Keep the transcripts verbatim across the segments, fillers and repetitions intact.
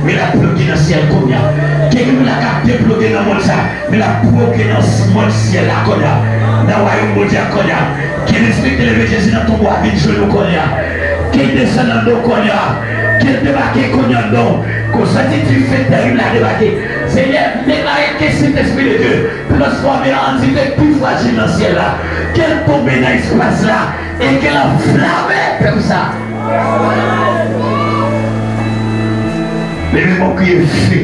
Men l ap ploge nan syèl kounye a. Gen moun la k ap deploge nan mond sa, men l ap ploge nan s- mond syèl la kounye a. Nan wayòm Bondye a kounye a. Ke lespri ki te leve Jezi nan tonbo a vin jwenn ou kounye a. Ke l desann anndan w kounye a. Ke l debake kounye a anndan w. Konsa di dife tèrib la debake. Senyè, m deklare ke Sentespri de Dye transfòme an dife pi frajil nan syèl la. Ke l tonbe nan espas la. E ke l anflame pèp sa. Leve men w kriye dife.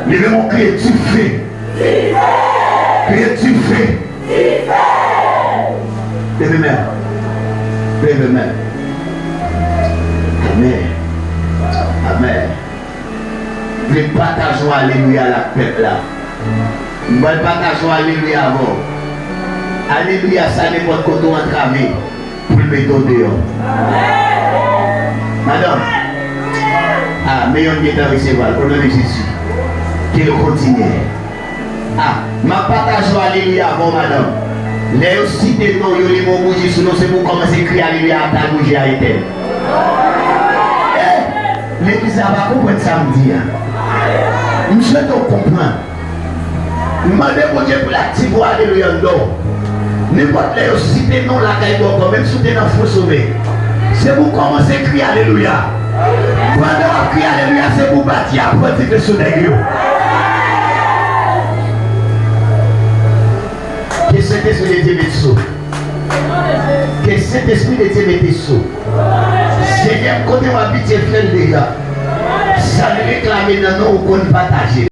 Leve men w kriye dife. Kriye dife. Leve men w. Leve men w. Amèn. Amèn. Vle pataje yon alelouya la ak pèp la. M pral pataje yon alelouya avè w. Alelouya sa nenpòt kote w antrave pou l mete w deyò. Madanm. Ah, men yon gentan resevwa l. O non de Jezi. Ke l kontinye. Ah, m ap pataje w alelouya avè w, madanm. Lè yo site non w, yo limen yon bouji sou non, se pou w kòmanse kriye alelouya ata bouji a etèn. Eh, legliz la pa konprann sa m di a. M swete w konprann. M mande Bondye pou l aktive w alelouya anndan w. Nenpòt lè yo site non w lakay bòkò, menm si w te nan fon somen, se pou w kòmanse kriye alelouya. Pandan w ap kriye alelouya, se pou w bati a pran dife sou nèg yo. Ke Sentespri de Dye mete sou. Ke Sentespri de Dye mete sou. Senyè, kote w abitye fè l deja. Sa n reklame nan non w, konn pataje.